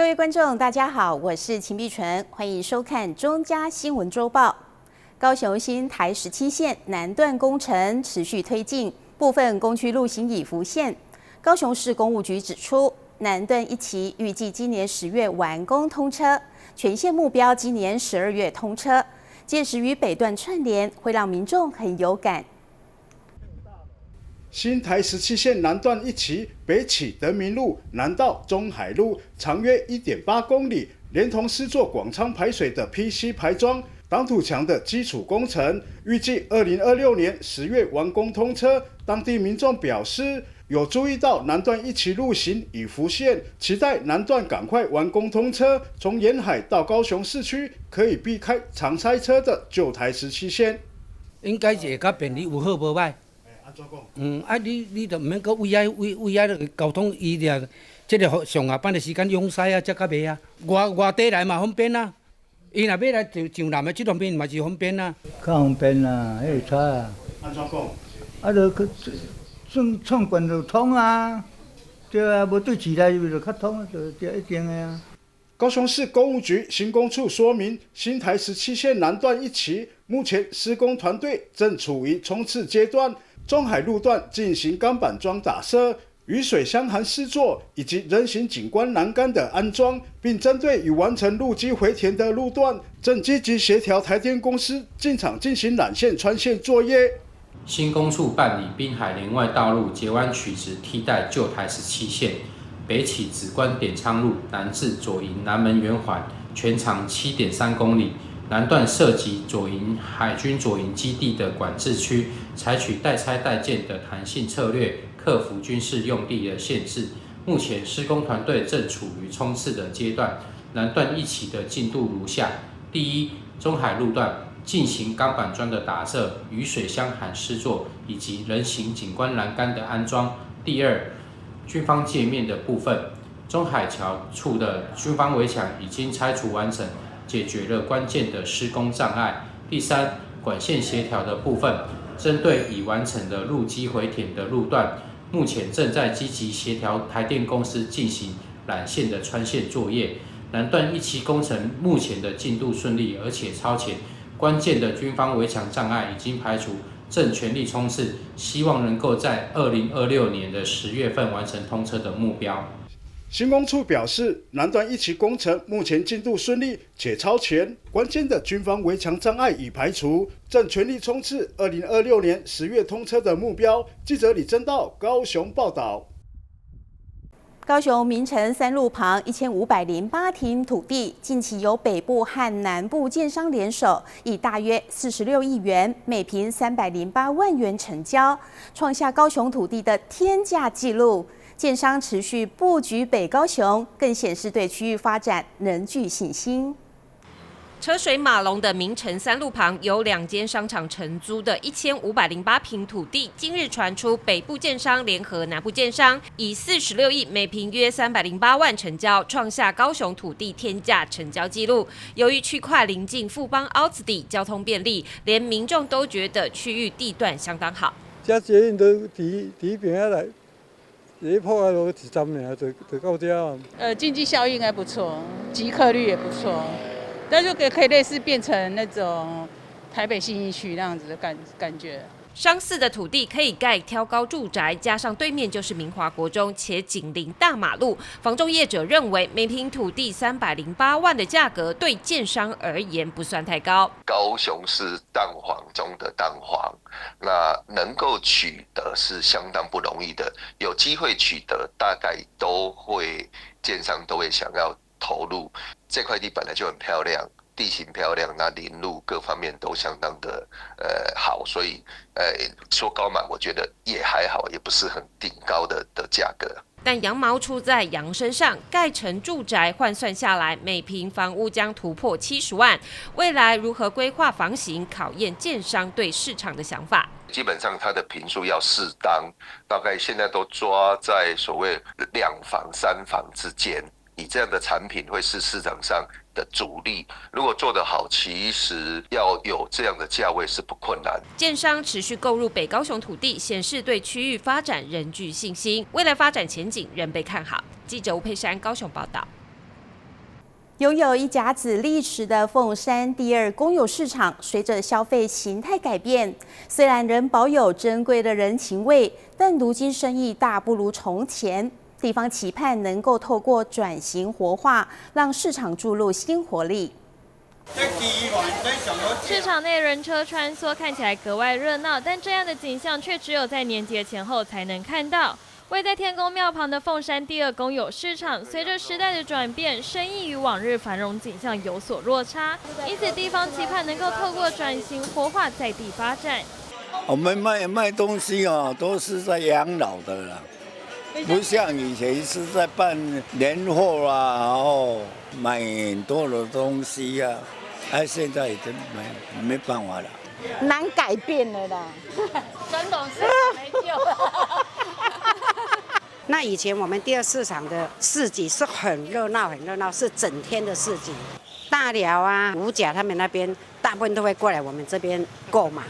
各位觀眾，大家好，我是秦碧純，歡迎收看中嘉新聞週報。高雄新台十七線南段工程持續推進，部分工區路型已浮現。高雄市工務局指出，南段一期預計今年10月完工通車，全線目標今年12月通車。屆時與北段串聯，會讓民眾很有感。新台十七線南段一期，北起德明路，南到中海路，長約1.8公里，連同施作廣昌排水的 PC 排樁、擋土牆的基礎工程，預計2026年10月完工通車。當地民眾表示，有注意到南段一期路型已浮現，期待南段趕快完工通車，從沿海到高雄市區，可以避開常塞車的舊台十七線。應該是會較便利，有好無歹。嗯，啊，你就毋免閣為遐為為遐個交通伊掠，這个上下班的時間擁塞啊，才較袂啊。外外地來嘛方便啊，伊若欲來上上南的這邊嘛是方便啊。較方便啦，彼會差啊。按怎講？啊，就去算創慣就通啊，對啊，無對市內就較通，就這一定的啊。高雄市工務局興工處說明，新台十七線南段一期目前施工團隊正處於衝刺階段。中海路段進行鋼板樁打設、雨水箱涵施作以及人行景觀欄杆的安裝，並針對已完成路基回填的路段，正積極協調台電公司進場進行纜線穿線作業。興工處辦理濱海聯外道路截彎取直替代舊台十七線，北起梓官點昌路，南至左營南門圓環，全長7.3公里。南段涉及左營海軍左營基地的管制區，採取代拆代建的彈性策略，克服軍事用地的限制。目前施工團隊正處於衝刺的階段。南段一期的進度如下：第一，中海路段進行鋼板樁的打設、雨水箱涵施作以及人行景觀欄杆的安裝。第二，軍方界面的部分，中海橋處的軍方圍牆已經拆除完成。解決了關鍵的施工障礙。第三，管線協調的部分，針對已完成的路基回填的路段，目前正在積極協調台電公司進行纜線的穿線作業。南段一期工程目前的進度順利，而且超前，關鍵的軍方圍牆障礙已經排除，正全力衝刺，希望能夠在2026年的10月份完成通車的目標。興工處表示，南段一期工程目前進度順利且超前，關鍵的軍方圍牆障礙已排除，正全力衝刺2026年10月通車的目標。記者李正道高雄報道。高雄明誠三路旁1508坪土地，近期由北部和南部建商聯手，以大約46億元每坪308萬元成交，創下高雄土地的天價紀錄。建商持續布局北高雄，更顯示對區域發展仍具信心。車水馬龍的明誠三路旁，有兩間商場承租的1508坪土地，今日傳出北部建商聯合南部建商，以46億每坪約308萬成交，創下高雄土地天價成交紀錄。由於區塊臨近富邦凹子底，交通便利，連民眾都覺得區域地段相當好。這捷運都佇佇邊仔來。一破壞路一站爾，就到這啊。經濟效益應該不錯，集客率也不錯，但是可以類似變成那種台北信義區那樣子的感覺。商四的土地可以蓋挑高住宅，加上對面就是明華國中，且緊鄰大馬路。房仲業者認為，每坪土地308萬的價格對建商而言不算太高。高雄是蛋黃中的蛋黃，那能夠取得是相當不容易的，有機會取得，大概都會建商都會想要投入。這塊地本來就很漂亮。地形漂亮，那臨路各方面都相當的好，所以說高嘛，我覺得也還好，也不是很頂高的價格。但羊毛出在羊身上，蓋成住宅換算下來，每坪房屋將突破70萬。未來如何規劃房型，考驗建商對市場的想法。基本上它的坪數要適當，大概現在都抓在所謂2房3房之間。以這樣的產品會是市場上的主力，如果做得好，其實要有這樣的價位是不困難。建商持續購入北高雄土地，顯示對區域發展仍具信心，未來發展前景仍被看好。記者吳佩珊高雄報道。拥有一甲子历史的凤山第二公有市场，随着消费形态改变，虽然仍保有珍贵的人情味，但如今生意大不如从前。地方期盼能够透过转型活化，让市场注入新活力。市场内人车穿梭，看起来格外热闹，但这样的景象却只有在年节前后才能看到。位在天公庙旁的凤山第二公有市场，随着时代的转变，生意与往日繁荣景象有所落差，因此地方期盼能够透过转型活化在地发展。我们卖东西啊，都是在养老的啦，不像以前是在办年货啊，然后买很多的东西啊，哎，现在已经没办法了。难改变了啦，传统市场没救了。那以前我们第二市场的市集是很热闹，很热闹，是整天的市集。大寮啊、五甲他们那边大部分都会过来我们这边购买。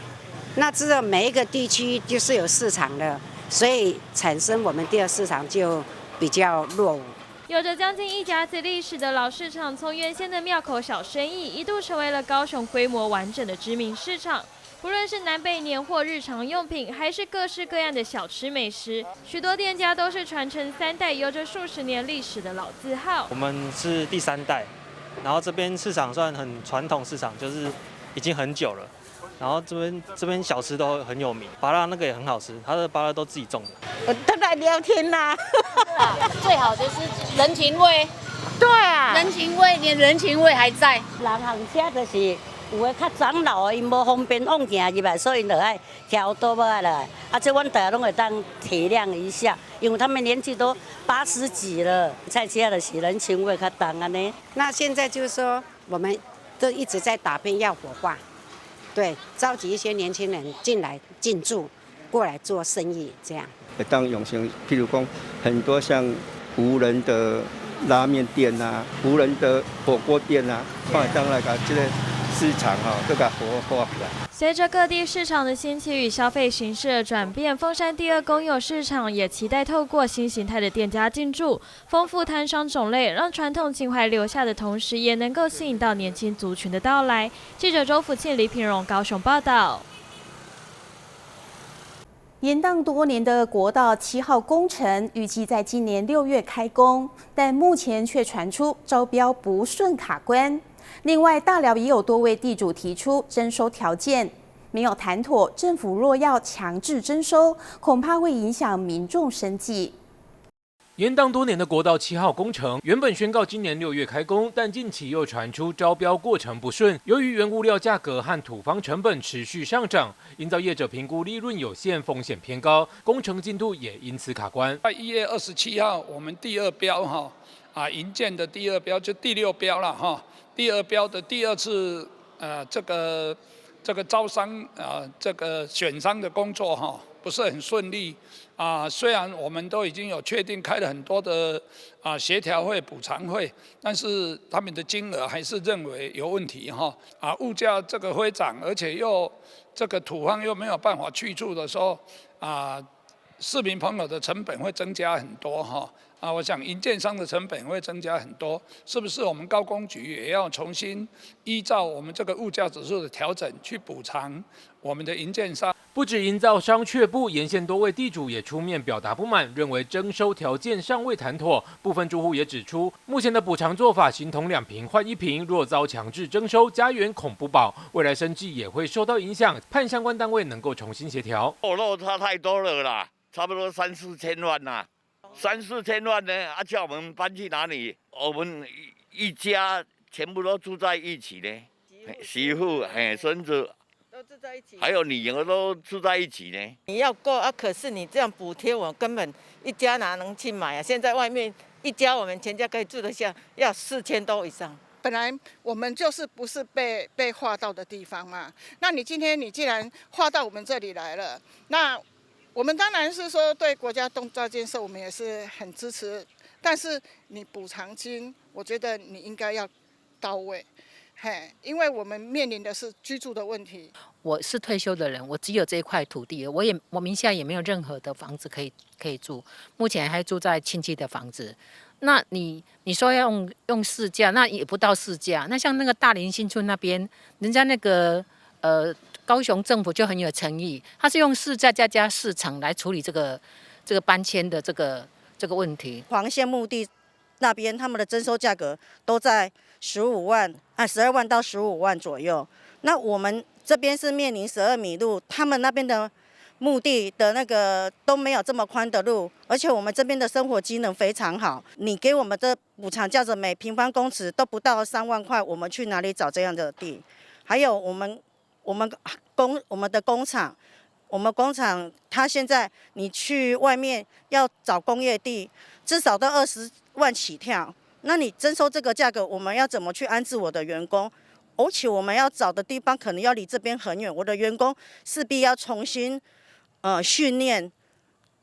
那之后每一个地区就是有市场的，所以产生我们第二市场就比较落伍。有着将近一甲子历史的老市场，从原先的庙口小生意，一度成为了高雄规模完整的知名市场。不论是南北年货、日常用品，还是各式各样的小吃美食，许多店家都是传承三代、有着数十年历史的老字号。我们是第三代，然后这边市场算很传统市场，就是已经很久了。然后这边小吃都很有名，芭乐那个也很好吃，他的芭乐都自己种的。都来聊天啦，最好的是人情味。对啊，人情味，连人情味还在。人行车就是。有的较长老的，𪜶無方便往行入來，所以就愛騎倒仔來。啊，這阮大家攏會當體諒一下，因為他們年紀都八十幾了，菜市就是人情味較重按呢。那現在就是說，我們都一直在打拼要活化，對，召集一些年輕人進來進駐，過來做生意，這樣。會當用成，譬如講很多像無人的拉麵店啊，無人的火鍋店啊，看會當來共這個市場哈，閣共活化起來。隨着各地市場的興起與消費形式的轉變，鳳山第二公有市場也期待透過新形態的店家進駐，豐富攤商種類，讓傳統情懷留下的同時，也能夠吸引到年輕族群的到來。記者周福慶、李品榮高雄報道。延宕多年的國道7號工程預計在今年6月開工，但目前卻傳出招標不順卡關。另外，大寮也有多位地主提出徵收條件，沒有談妥，政府若要強制徵收，恐怕會影響民眾生計。延宕多年的國道七號工程原本宣告今年六月開工，但近期又傳出招標過程不順。由於原物料價格和土方成本持續上漲，營造業者評估利潤有限，風險偏高，工程進度也因此卡關。在1月27號，我們第二標哈啊營建的第二標就第六標了哈，第二標的第二次這個招商啊這個選商的工作哈不是很順利。啊，雖然我們都已經有確定開了很多的啊協調會、補償會，但是他們的金額還是認為有問題哈。啊，物價這個飛漲，而且又這個土方又沒有辦法去處的時候，啊，市民朋友的成本會增加很多哈。啊，我想營建商的成本會增加很多，是不是我們高工局也要重新依照我們這個物價指數的調整去補償我們的營建商？不止營造商卻步，沿線多位地主也出面表達不滿，認為徵收條件尚未談妥。部分住戶也指出，目前的補償做法形同兩坪換一坪，若遭強制徵收，家園恐不保，未來生計也會受到影響，盼相關單位能夠重新協調。哦，落差太多了啦，差不多三四千萬啦，三四千萬呢，啊，叫我們搬去哪裡？我們一家全部都住在一起呢，媳婦、嘿，孫子。都住在一起，還有女兒都住在一起呢。你要夠啊，可是你這樣補貼我，根本一家哪能去買啊？現在外面一家我們全家可以住得下，要4000多以上。本來我們就是不是被劃到的地方嘛？那你今天你既然劃到我們這裡來了，那我們當然是說對國家動作建設，我們也是很支持。但是你補償金，我覺得你應該要到位。嘿，因為我們面臨的是居住的問題。我是退休的人，我只有這一塊土地，我名下也沒有任何的房子可以住，目前還住在親戚的房子。那你說要用市價，那也不到市價。那像那個大林新村那邊，人家那個高雄政府就很有誠意，他是用市價加市場來處理這個搬遷的這個問題。黃線墓地那邊他們的徵收價格都在15萬啊，12萬到15萬左右。那我們這邊是面臨12米路，他們那邊的墓地的那個都沒有這麼寬的路，而且我們這邊的生活機能非常好。你給我們的補償價值每平方公尺都不到3萬塊，我們去哪裡找這樣的地？還有我們的工廠，我們工廠它現在你去外面要找工業地，至少都20萬起跳。那你徵收這個價格，我們要怎麼去安置我的員工？而且我們要找的地方可能要離這邊很遠，我的員工勢必要重新訓練，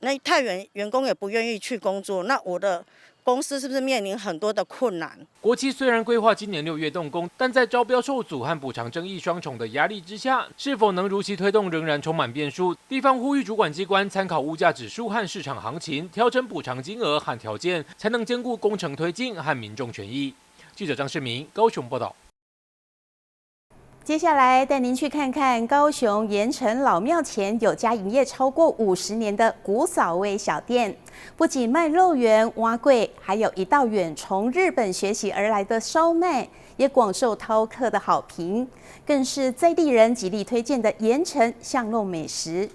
那太遠，員工也不願意去工作，那我的公司是不是面臨很多的困難？國七雖然規劃今年6月動工，但在招標受阻和補償爭議雙重的壓力之下，是否能如期推動仍然充滿變數。地方呼籲主管機關參考物價指數和市場行情，調整補償金額和條件，才能兼顧工程推進和民眾權益。記者張世明高雄報道。接下來帶您去看看高雄鹽埕老廟前有家營業超過50年的古早味小店，不僅賣肉圓、碗粿，還有一道遠從日本學習而來的燒麥，也廣受饕客的好評，更是在地人極力推薦的鹽埕巷弄美食。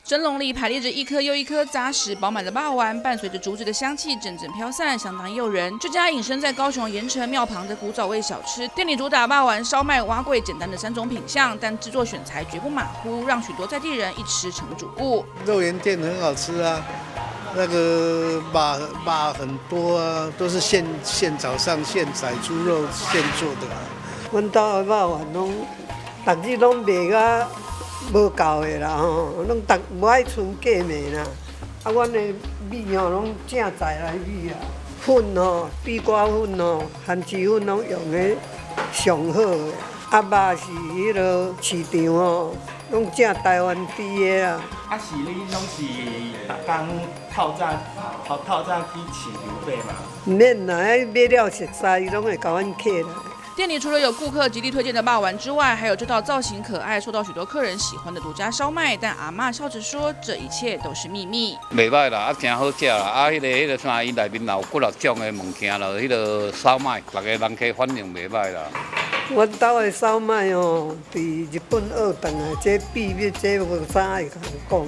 蒸籠裡排列着一顆又一顆紮實飽滿的肉圓，伴隨着竹子的香氣陣陣飄散，相當誘人。這家隱身在高雄鹽埕廟旁的古早味小吃，店裡主打肉圓、燒麥、碗粿簡單的三種品項，但製作選材絕不馬虎，讓許多在地人一吃成主顧。肉圓店很好吃啊，那個肉很多啊，都是現早上現宰豬肉現做的。阮兜的肉圓攏，逐日攏賣甲無夠的啦吼，攏逐無愛賰價賣啦。啊，阮的米吼攏正在來米啊，粉吼、地瓜粉吼、番薯粉攏用的上好的。啊，肉是彼落市場吼，攏正台灣豬的啦。啊，是你攏是逐工透早透早去市場買嗎？毋免啦，彼買了熟似，伊攏會共阮客來。店裡除了有顧客極力推薦的肉圓之外，還有這道造型可愛、受到許多客人喜歡的獨家燒麥。但阿嬤笑着說，這一切都是秘密。袂䆀啦，啊，誠好食啦，啊，彼個啥，伊內面有幾若種的物件啦，彼個燒麥，逐个人客反應袂䆀啦。阮兜的燒麥哦，佇日本學轉來，這秘密這無啥會通講。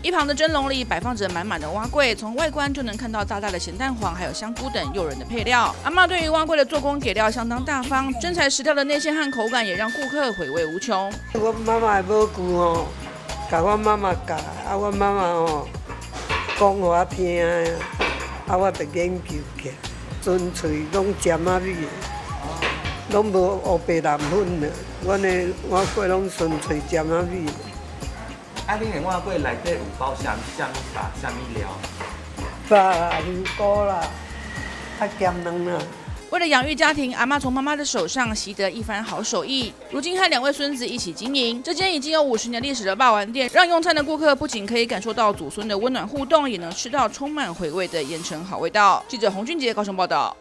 一旁的蒸籠裡擺放着滿滿的碗粿，從外觀就能看到大大的鹹蛋黃，還有香菇等誘人的配料。阿嬤對於碗粿的做工給料相當大方，真材實料的內餡和口感也讓顧客回味無窮。我媽媽的武具吼，共阮媽媽教，啊，阮媽媽吼講予我聽，啊，我就研究起來，純粹攏尖仔米。攏無烏白藍粉的，阮的碗粿攏純粹尖仔米。啊，恁的碗粿內底有包啥啥物肉、啥物料？肉啦、香菇啦，啊鹹卵啦。為了養育家庭，阿嬤從媽媽的手上習得一番好手藝，如今和兩位孫子一起經營這間已經有50年歷史的肉圓店，讓用餐的顧客不僅可以感受到祖孫的溫暖互動，也能吃到充滿回味的鹽埕好味道。記者洪俊傑高雄報道。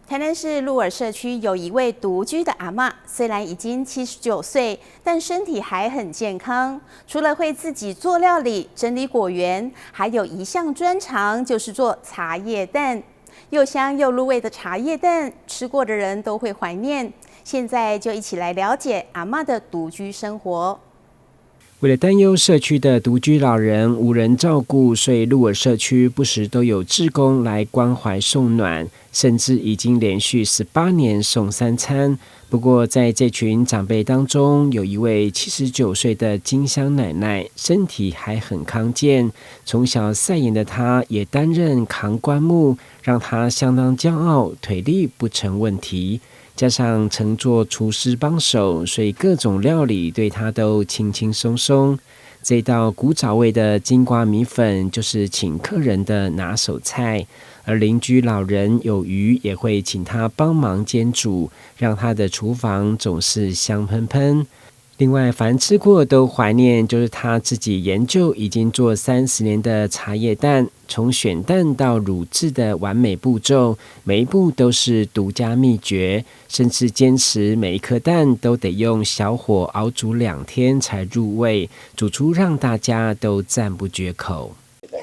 台南市鹿耳社區有一位獨居的阿嬤，雖然已經79歲，但身體還很健康。除了會自己做料理、整理果園，還有一項專長就是做茶葉蛋。又香又入味的茶葉蛋，吃過的人都會懷念。現在就一起來了解阿嬤的獨居生活。為了擔憂社區的獨居老人無人照顧，所以鹿耳社區不時都有志工來關懷送暖，甚至已經連續18年送三餐。不過，在這群長輩當中，有一位79歲的金香奶奶，身體還很康健。從小賽鹽的她，也擔任扛棺木，讓她相當驕傲，腿力不成問題。加上曾做廚師幫手，所以各種料理對她都輕輕鬆鬆。這道古早味的金瓜米粉就是請客人的拿手菜，而鄰居老人有餘也會請她幫忙煎煮，讓她的廚房總是香噴噴。另外，凡吃过都怀念，就是他自己研究已经做30年的茶叶蛋，从选蛋到卤制的完美步骤，每一步都是独家秘诀，甚至坚持每一颗蛋都得用小火熬煮2天才入味，煮出让大家都赞不绝口。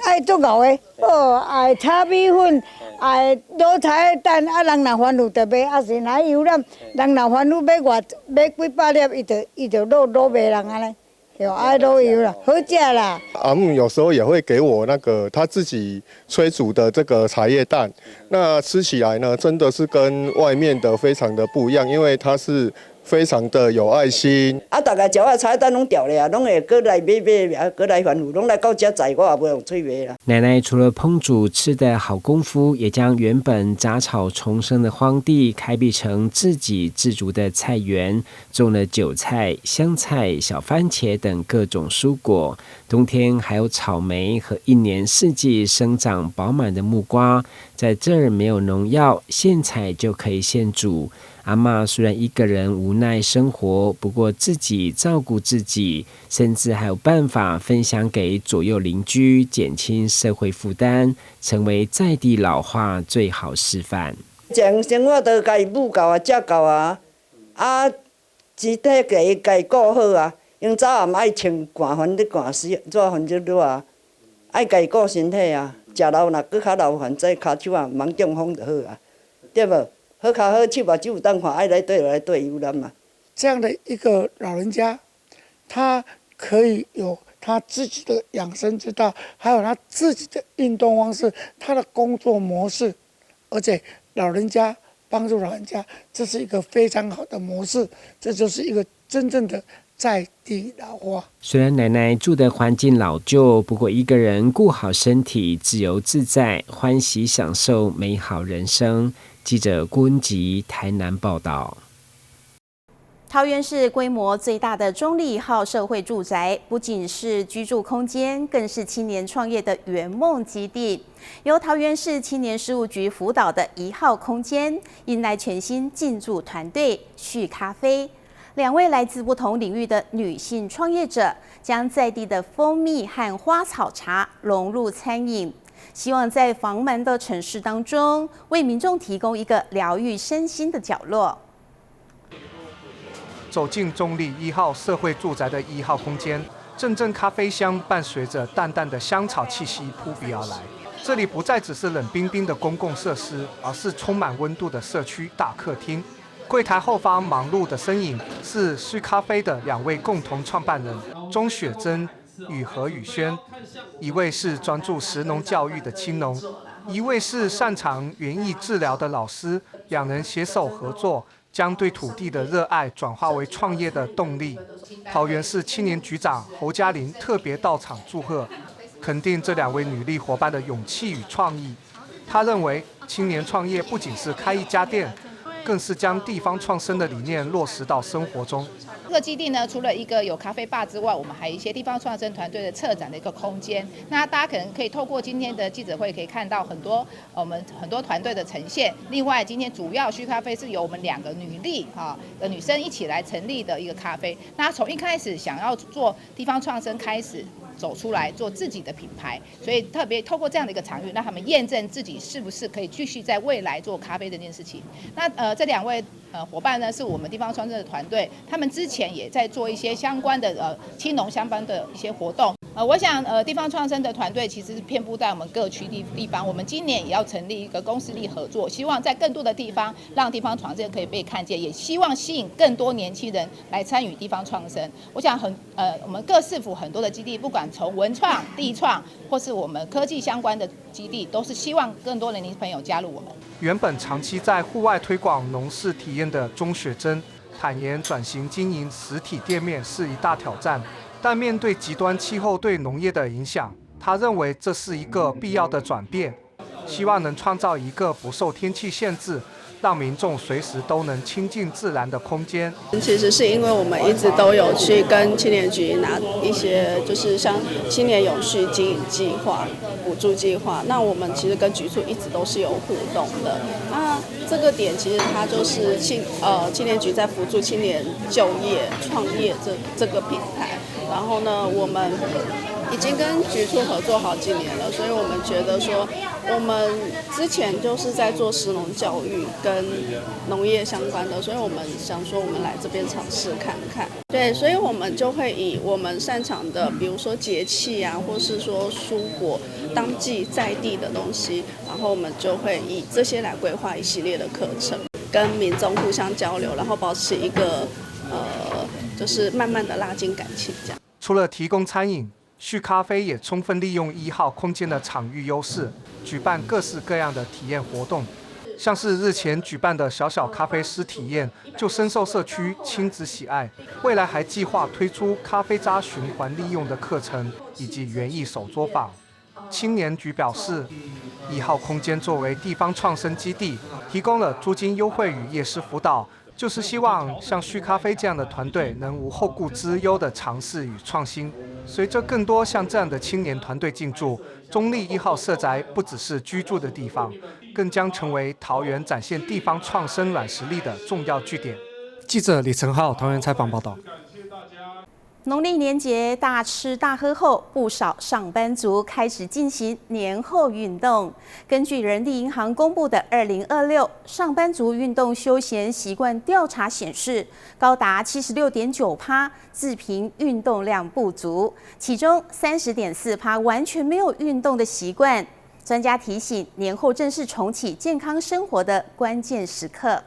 愛足𠢕的，哦，愛炒米粉，愛滷茶葉蛋，啊，人若煩惱就買，啊是若油氈，人若煩惱買偌買幾百粒，伊就滷滷賣人按呢，對，愛滷油啦，好食啦。阿姆有時候也會給我那個他自己炊煮的這個茶葉蛋，那吃起來呢，真的是跟外面的非常的不一樣，因為它是非常的有愛心。啊，逐家食我茶葉蛋攏掉咧啊，攏會閣來買買，啊，閣來反覆，攏來到遮載，我也袂用喙賣啦。奶奶除了烹煮吃的好功夫，也將原本雜草叢生的荒地開闢成自給自足的菜園，種了韭菜、香菜、小番茄等各種蔬果。冬天還有草莓和一年四季生長飽滿的木瓜。在這兒沒有農藥，現採就可以現煮。阿嬤雖然一個人無奈生活，不過自己照顧自己，甚至還有辦法分享給左右鄰居，減輕社會負擔，成為在地老化最好示範。從生活都共伊母夠啊，照顧啊，啊，身體共伊共伊顧好啊。𪜶早暗愛穿汗煩咧汗死，怎煩熱熱啊？愛共伊顧身體啊，食老若閣較流汗，這跤手啊，毋通中風就好啊，對無？好跤好手目睭有當看，愛來綴就來綴遊覽嘛。這樣的一個老人家，他可以有他自己的養生之道，還有他自己的運動方式，他的工作模式，而且老人家幫助老人家，這是一個非常好的模式，這就是一個真正的在地老化。雖然奶奶住的環境老舊，不過一個人顧好身體，自由自在，歡喜享受美好人生。記者郭文吉台南報道。桃園市規模最大的中壢一號社會住宅，不僅是居住空間，更是青年創業的圓夢基地。由桃園市青年事務局輔導的一號空間，迎來全新進駐團隊旭咖啡。兩位來自不同領域的女性創業者，將在地的蜂蜜和花草茶融入餐飲，希望在繁忙的城市當中，為民眾提供一個療癒身心的角落。走進中壢一號社會住宅的一號空間，陣陣咖啡香伴隨着淡淡的香草氣息撲鼻而來。這裡不再只是冷冰冰的公共設施，而是充滿溫度的社區大客廳。櫃檯後方忙碌的身影是旭咖啡的兩位共同創辦人鍾雪珍與何宇軒，一位是專注食農教育的青農，一位是擅長園藝治療的老師。兩人攜手合作，將對土地的熱愛轉化為創業的動力。桃園市青年局長侯嘉玲特別到場祝賀，肯定這兩位女力夥伴的勇氣與創意。他認為，青年創業不僅是開一家店，更是將地方創生的理念落實到生活中。這個基地呢，除了一個有咖啡吧之外，我們還有一些地方創生團隊的策展的一個空間。那大家可能可以透過今天的記者會，可以看到很多我們很多團隊的呈現。另外，今天主要旭咖啡是由我們兩個女力哈的女生一起來成立的一個咖啡。那從一開始想要做地方創生開始，走出來做自己的品牌，所以特別透過這樣的一個場域，讓他們驗證自己是不是可以繼續在未來做咖啡這件事情。那這兩位夥伴呢，是我們地方創生的團隊，他們之前也在做一些相關的青農相關的一些活動。我想地方創生的團隊其實是遍布在我們各區地方，我們今年也要成立一個公私立合作，希望在更多的地方讓地方創生可以被看見，也希望吸引更多年輕人來參與地方創生。我想我們各市府很多的基地，不管從文創、地創或是我們科技相關的基地，都是希望更多的年輕朋友加入我們。原本長期在戶外推廣農事體驗的鍾雪珍坦言，轉型經營實體店面是一大挑戰。但面對極端氣候對農業的影響，他認為這是一個必要的轉變，希望能創造一個不受天氣限制，讓民眾隨時都能親近自然的空間。其實是因為我們一直都有去跟青年局拿一些，就是像青年永續經營計劃，补助计划。那我们其实跟局处一直都是有互动的。那这个点其实它就是青年局在辅助青年就业创业这个平台。然后呢，我们已经跟局处合作好几年了，所以我们觉得说，我们之前就是在做食农教育跟农业相关的，所以我们想说，我们来这边尝试看看。对，所以我们就会以我们擅长的，比如说节气啊，或是说蔬果当季在地的东西，然后我们就会以这些来规划一系列的课程，跟民众互相交流，然后保持一个就是慢慢的拉近感情这样。除了提供餐饮，旭咖啡也充分利用一号空间的场域优势，举办各式各样的体验活动，像是日前举办的小小咖啡师体验，就深受社区亲子喜爱。未来还计划推出咖啡渣循环利用的课程以及园艺手作坊。青年局表示，一号空间作为地方创生基地，提供了租金优惠与业师辅导。就是希望像旭咖啡这样的团队能无后顾之忧的尝试与创新。随着更多像这样的青年团队进驻，中坜一号社宅不只是居住的地方，更将成为桃园展现地方创生软实力的重要据点。记者李成浩桃园采访报道。农历年节大吃大喝后，不少上班族开始进行年后运动。根据人力银行公布的2026上班族运动休闲习惯调查显示，高达76.9%自评运动量不足，其中30.4%完全没有运动的习惯。专家提醒，年后正是重启健康生活的关键时刻。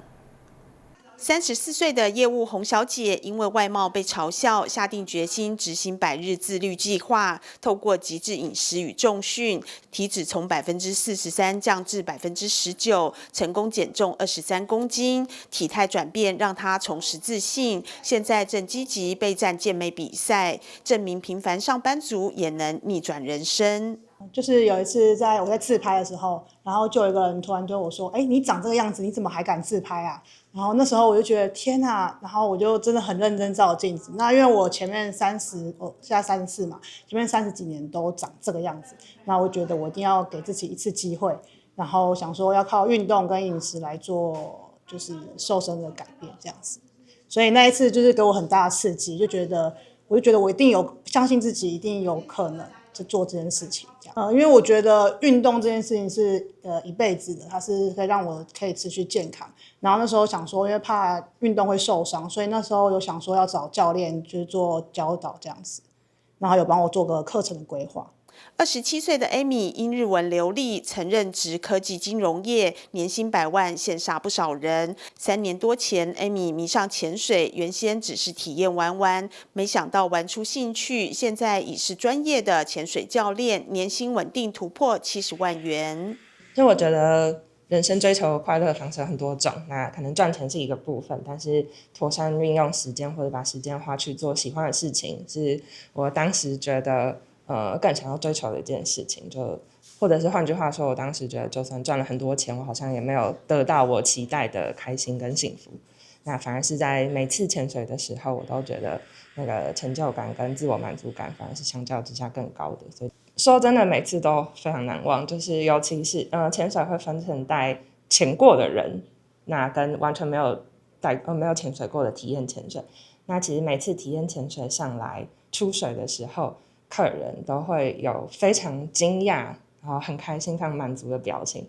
34岁的业务洪小姐因为外貌被嘲笑，下定决心执行百日自律计划，透过极致饮食与重训，体脂从43%降至19%，成功减重23公斤，体态转变让她重拾自信。现在正积极备战健美比赛，证明平凡上班族也能逆转人生。就是有一次在我在自拍的时候，然后就有一个人突然对我说：“哎，你长这个样子，你怎么还敢自拍啊？”然后那时候我就觉得天哪，然后我就真的很认真照镜子。那因为我前面三十，我现在34嘛，前面30几年都长这个样子，那我觉得我一定要给自己一次机会，然后想说要靠运动跟饮食来做，就是瘦身的改变这样子。所以那一次就是给我很大的刺激，就觉得我就觉得我一定有相信自己，一定有可能就做这件事情，这样。因为我觉得运动这件事情是一辈子的，它是可以让我可以持续健康。然后那时候想说，因为怕运动会受伤，所以那时候有想说要找教练，就是做教导这样子，然后有帮我做个课程的规划。 27岁的艾米因日文流利，曾任职科技金融业，年薪百万，羡煞不少人。3年多前，艾米迷上潜水，原先只是体验玩玩，没想到玩出兴趣，现在已是专业的潜水教练，年薪稳定突破70万元。就我觉得人生追求快乐的方式有很多种，那可能赚钱是一个部分，但是妥善运用时间或者把时间花去做喜欢的事情，是我当时觉得更想要追求的一件事情。就或者是换句话说，我当时觉得，就算赚了很多钱，我好像也没有得到我期待的开心跟幸福。那反而是在每次潜水的时候，我都觉得那个成就感跟自我满足感，反而是相较之下更高的。所以说真的，每次都非常难忘。就是尤其是潜水会分成带潜过的人，那跟完全没有潜水过的体验潜水。那其实每次体验潜水上来出水的时候，客人都会有非常惊讶，然后很开心、非常满足的表情。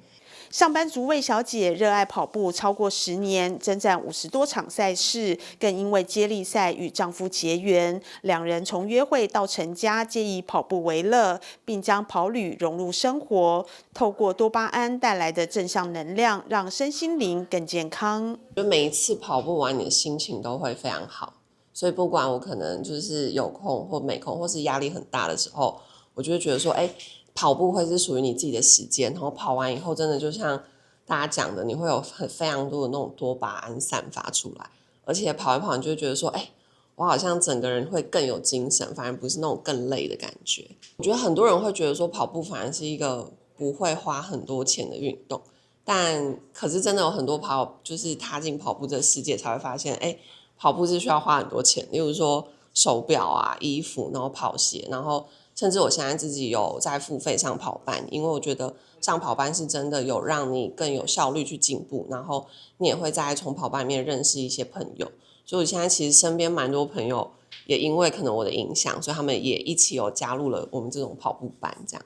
上班族魏小姐热爱跑步超过10年，征战50多场赛事，更因为接力赛与丈夫结缘，两人从约会到成家，皆以跑步为乐，并将跑旅融入生活，透过多巴胺带来的正向能量，让身心灵更健康。就每一次跑步完，你的心情都会非常好。所以不管我可能就是有空或没空，或是压力很大的时候，我就会觉得说，哎，跑步会是属于你自己的时间。然后跑完以后，真的就像大家讲的，你会有非常多的那种多巴胺散发出来，而且跑一跑，你就会觉得说，哎，我好像整个人会更有精神，反而不是那种更累的感觉。我觉得很多人会觉得说，跑步反而是一个不会花很多钱的运动，但可是真的有很多跑，就是踏进跑步这个世界才会发现，哎，跑步是需要花很多钱，例如说手表啊、衣服，然后跑鞋，然后甚至我现在自己有在付费上跑班，因为我觉得上跑班是真的有让你更有效率去进步，然后你也会在从跑班里面认识一些朋友。所以我现在其实身边蛮多朋友也因为可能我的影响，所以他们也一起有加入了我们这种跑步班这样。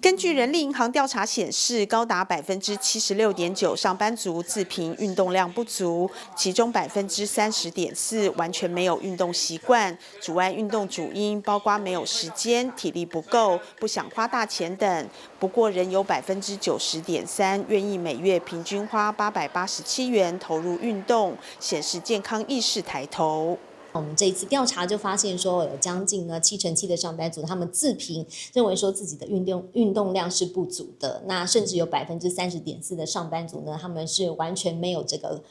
根据人力银行调查显示，高达76.9%上班族自评运动量不足，其中30.4%完全没有运动习惯。阻碍运动主因包括没有时间、体力不够、不想花大钱等。不过，仍有90.3%愿意每月平均花887元投入运动，显示健康意识抬头。我们这一次调查就发现说，有将近呢7.7%的上班族，他们自评认为说自己的运动量是不足的。那甚至有30.4%的上班族呢，他们是完全没有这个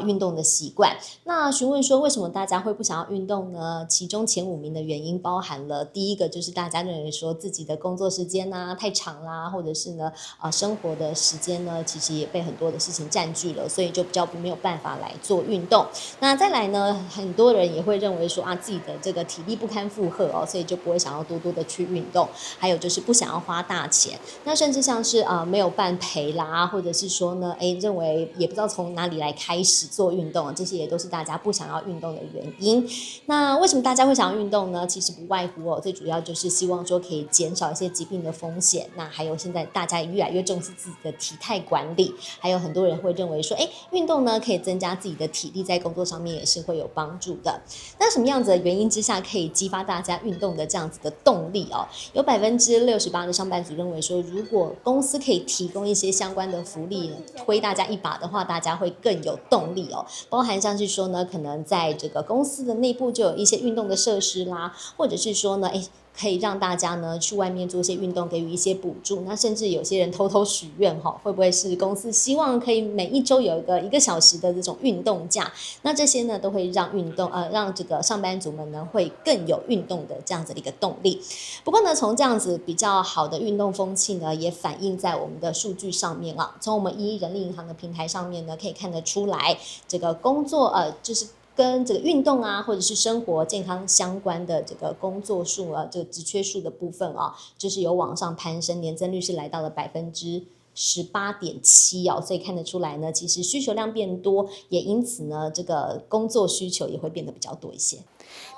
运动的习惯。那询问说为什么大家会不想要运动呢？其中前五名的原因包含了第一个就是大家认为说自己的工作时间呢太长啦，或者是呢生活的时间呢其实也被很多的事情占据了，所以就比较没有办法来做运动。那再来呢，很多人也会认为说啊自己的这个体力不堪负荷哦，所以就不会想要多多的去运动。还有就是不想要花大钱。那甚至像是啊没有伴陪啦，或者是说呢，哎认为也不知道从哪里来开始做运动，这些也都是大家不想要运动的原因。那为什么大家会想要运动呢？其实不外乎哦，最主要就是希望说可以减少一些疾病的风险。那还有现在大家越来越重视自己的体态管理，还有很多人会认为说，哎，运动呢可以增加自己的体力，在工作上面也是会有帮助的。那什么样子的原因之下可以激发大家运动的这样子的动力哦？有68%的上班族认为说，如果公司可以提供一些相关的福利，推大家一把的话，大家会更有动力哦。包含像是说呢，可能在这个公司的内部就有一些运动的设施啦，或者是说呢，哎，可以让大家呢去外面做一些运动，给予一些补助。那甚至有些人偷偷许愿哈，会不会是公司希望可以每一周有一个小时的这种运动假？那这些呢都会让这个上班族们呢会更有运动的这样子的一个动力。不过呢，从这样子比较好的运动风气呢，也反映在我们的数据上面啊。从我们一人力银行的平台上面呢，可以看得出来，这个工作就是跟这个运动啊，或者是生活健康相关的这个工作数啊，这个职缺数的部分啊，就是有往上攀升，年增率是来到了18.7%哦，所以看得出来呢，其实需求量变多，也因此呢，这个工作需求也会变得比较多一些。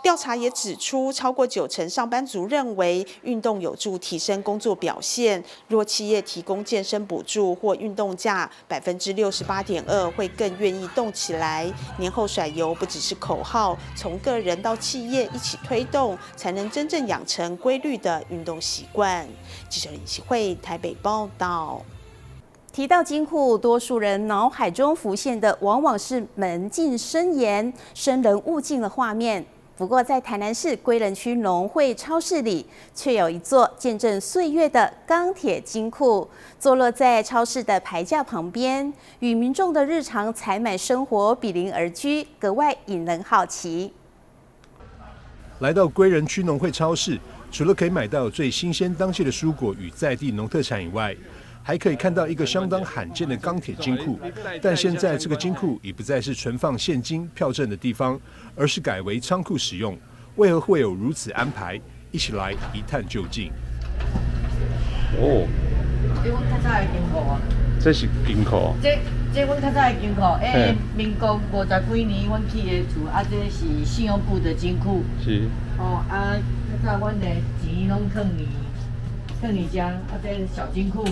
调查也指出，超过9成上班族认为运动有助提升工作表现。若企业提供健身补助或运动假，68.2%会更愿意动起来。年后甩油不只是口号，从个人到企业一起推动，才能真正养成规律的运动习惯。记者林启慧台北报道。提到金库，多数人脑海中浮现的往往是门禁森严、生人勿近的画面。不过，在台南市归仁区农会超市里，却有一座见证岁月的钢铁金库，坐落在超市的牌架旁边，与民众的日常采买生活比邻而居，格外引人好奇。来到归仁区农会超市，除了可以买到最新鲜当季的蔬果与在地农特产以外，还可以看到一个相当罕见的钢铁金库，但现在这个金库已不再是存放现金票证的地方，而是改为仓库使用。为何会有如此安排？一起来一探究竟。哦，這阮較早的金庫啊。這是金庫。這阮較早的金庫，欸，民國五十幾年阮起的厝，啊，這是信用部的金庫。哦，啊，較早阮的錢攏囥佇。囥佇遮，啊，這小金庫，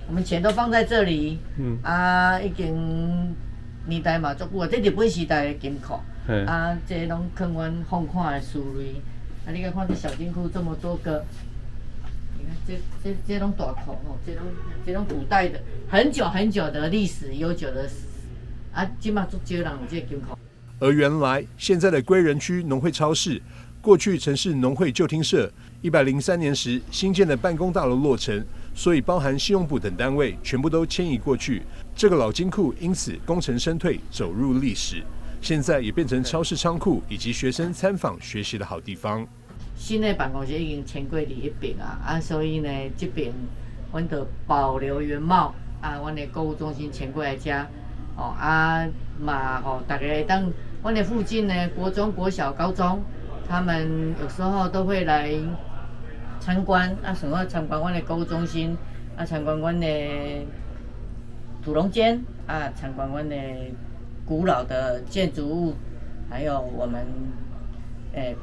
我們錢都放在這裡。啊，已經年代嘛足久啊，這日本時代的金庫。啊，這攏囥阮放款的書類。啊，你看這小金庫這麼多個，你看這攏大庫吼，這攏古代的，很久很久的歷史悠久的，啊，這馬足少人有這個金庫。而原來現在的歸仁區農會超市，過去曾是農會舊廳舍，103年時新建的辦公大樓落成，所以包含信用部等單位全部都遷移過去。這個老金庫因此功成身退，走入歷史。現在也變成超市倉庫以及學生參訪學習的好地方。新的辦公室已經遷過佇彼爿啊，啊，所以呢，這邊阮就保留原貌啊，阮的購物中心遷過來遮，哦啊嘛予大家會當，阮的附近呢，國中、國小、高中。他們有時候都會來参观，啊，顺便参观阮的购物中心，啊，参观阮的土龙间，啊，参观阮的古老的建筑物，还有我们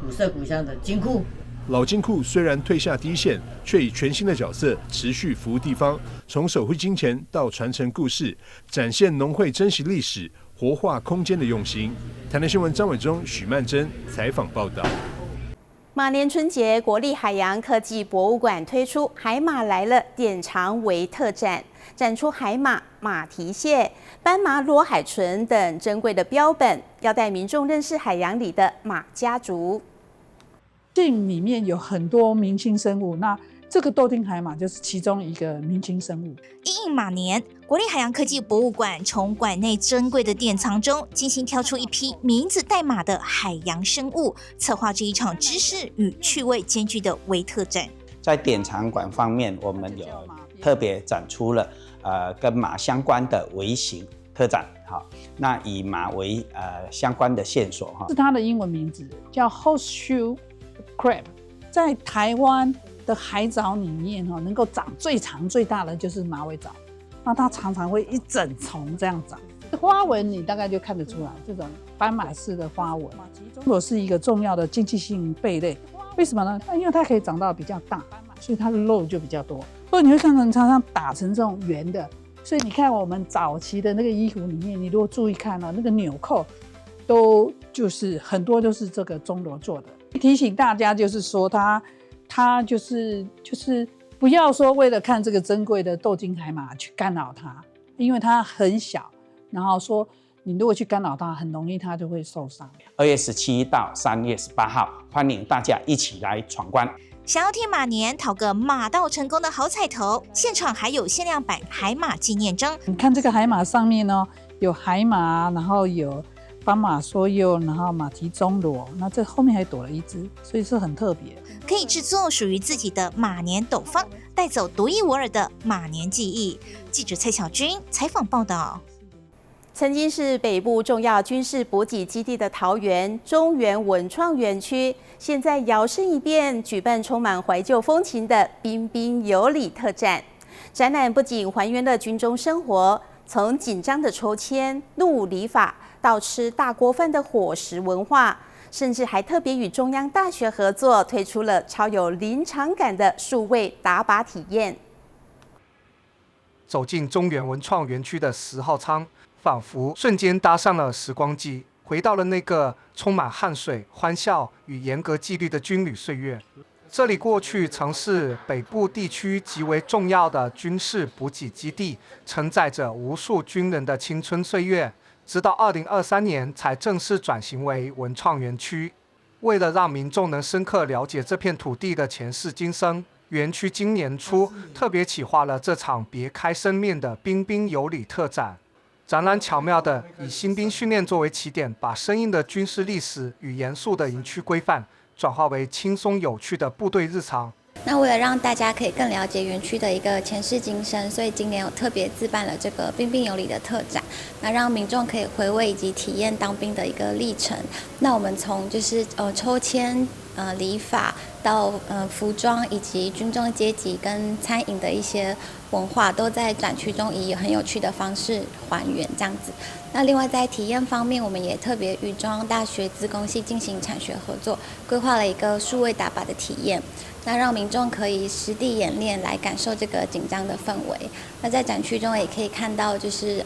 古色古香的金库。老金库虽然退下第一线，却以全新的角色持续服务地方，从守护金钱到传承故事，展现农会珍惜历史、活化空间的用心。台南新闻张伟忠、许曼珍采访报道。马年春节，国立海洋科技博物馆推出“海马来了”典藏微特展，展出海马、马蹄蟹、斑马裸海豚等珍贵的标本，要带民众认识海洋里的马家族。镜里面有很多明星生物，那这个豆丁海马就是其中一个明星生物。因应马年，国立海洋科技博物馆从馆内珍贵的典藏中，精心挑出一批名字带马的海洋生物，策划这一场知识与趣味兼具的微特展。在典藏馆方面，我们有特别展出了跟马相关的微型特展。好，那以马为相关的线索哈，是它的英文名字叫 Horseshoe Crab，在台湾的海藻里面哈，能够长最长最大的就是马尾藻，那它常常会一整丛这样长，花纹你大概就看得出来，这种斑马式的花纹。中螺是一个重要的经济性贝类，为什么呢？因为它可以长到比较大，所以它的肉就比较多。所以你会看到常常打成这种圆的，所以你看我们早期的那个衣服里面，你如果注意看哦，那个纽扣都就是很多都是这个钟螺做的。提醒大家，就是说它就是不要说为了看这个珍贵的豆茎海马去干扰它，因为它很小。然后说你如果去干扰它，很容易它就会受伤。2月17到3月18号，欢迎大家一起来闯关。想要替马年讨个马到成功的好彩头，现场还有限量版海马纪念章。你看这个海马上面呢，有海马，然后有斑马梭鼬，然后马蹄钟螺，那这后面还躲了一只，所以是很特别。可以制作属于自己的马年斗方，带走独一无二的马年记忆。记者蔡小军采访报道。曾经是北部重要军事补给基地的桃园中原文创园区，现在摇身一变，举办充满怀旧风情的彬彬有礼特展。展览不仅还原了军中生活，从紧张的抽签、入伍礼法，到吃大锅饭的伙食文化，甚至还特别与中央大学合作，推出了超有临场感的数位打靶体验。走进中原文创园区的10号仓，仿佛瞬间搭上了时光机，回到了那个充满汗水、欢笑与严格纪律的军旅岁月。这里过去曾是北部地区极为重要的军事补给基地，承载着无数军人的青春岁月。直到2023年才正式转型为文创园区。为了让民众能深刻了解这片土地的前世今生，园区今年初特别企划了这场别开生面的彬彬有礼特展。展览巧妙地以新兵训练作为起点，把生硬的军事历史与严肃的营区规范转化为轻松有趣的部队日常。那为了让大家可以更了解园区的一个前世今生，所以今年有特别自办了这个彬彬有礼的特展，那让民众可以回味以及体验当兵的一个历程。那我们从就是抽签、礼法到服装以及军中阶级跟餐饮的一些文化，都在展区中以很有趣的方式还原这样子。那另外在体验方面，我们也特别与中央大学资工系进行产学合作，规划了一个数位打靶的体验。那让民众可以实地演练，来感受这个紧张的氛围。那在展区中也可以看到，就是